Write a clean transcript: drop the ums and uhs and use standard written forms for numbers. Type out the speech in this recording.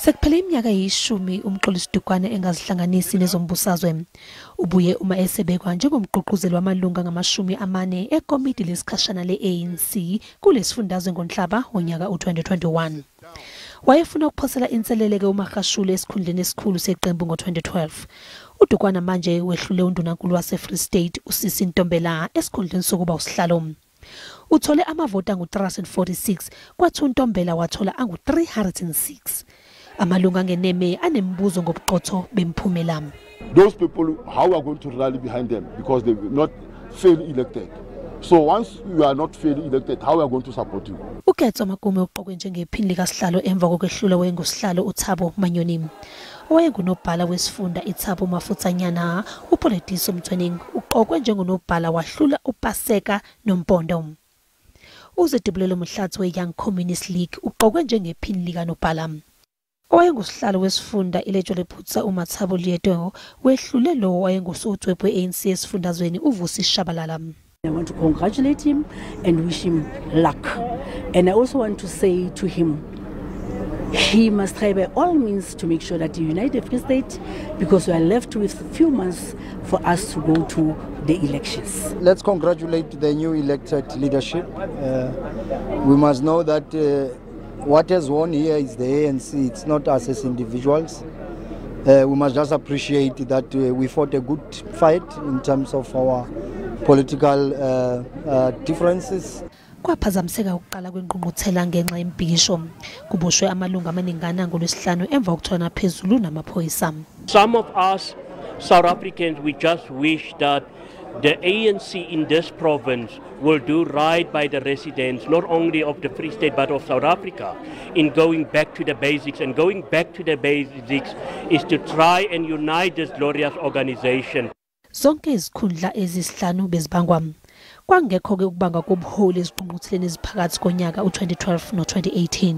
Sekuphele iminyaka eyishumi uMxolisi Dukwana engazihlanganisi nezombusazwe. Ubuye uma esebekwa njengomgqugquzeli wamalunga ngama-40 ekomidi lesikhashana le-ANC kulesifundazwe ngoNhlaba wonyaka u-2021. Wayefuna ukuphosela inselele-ke uMagashule esikhundleni esikhulu seqembu ngo-2012. UDukwana manje wehlule undunankulu wase-Free State uSisi Ntombela esikhundleni sokuba usihlalo. Uthole amavoti angu-346 kwathi uNtombela wathola angu-306. Amalungu angeneme anemibuzo ngobuqotho bemphumela. Those people, how we are going to rally behind them because they were not fairly elected. So once you are not fairly elected, how we are going to support you? UKetso Makume uqokwe njengephini likasihlalo emva kokwehlula wayengusihlalo uThabo Manyoni. Owayengunobhala wesifunda iThabo Mafutsanyana uPolediso Mthwening uqokwe njengonobhala wahlula uPaseka Nompondo. UZedibulelo Mhlatsi we-Young Communist League uqokwe njengephini likanobhala. Owayengusihlalo wesifunda iLejweleputswa uMathabo Leeto wehlule lo owayengusotswebhu we-ANC esifundazweni uVusi Shabalala. I want to congratulate him and wish him luck. And I also want to say to him, he must try by all means to make sure that he unite the Free State, because we are left with few months for us to go to the elections. Let's congratulate the new elected leadership. We must know that what has won here is the ANC, it's not us as individuals. We must just appreciate that we fought a good fight in terms of our political differences. Kwaphazamiseka ukuqala kwengqungquthela ngenxa yemibhikisho. Kuboshwe amalungu amaningana ngolwesihlanu emva kokutholana phezulu namaphoyisa. Some of us South Africans, we just wish that the ANC in this province will do right by the residents, not only of the Free State but of South Africa, in going back to the basics. And going back to the basics is to try and unite this glorious organization. Zonke izikhundla ezisihlanu bezibangwa. Kwangekho-ke ukubanga kobuholi ezingqungqutheleni eziphakathi konyaka u-2012 no-2018.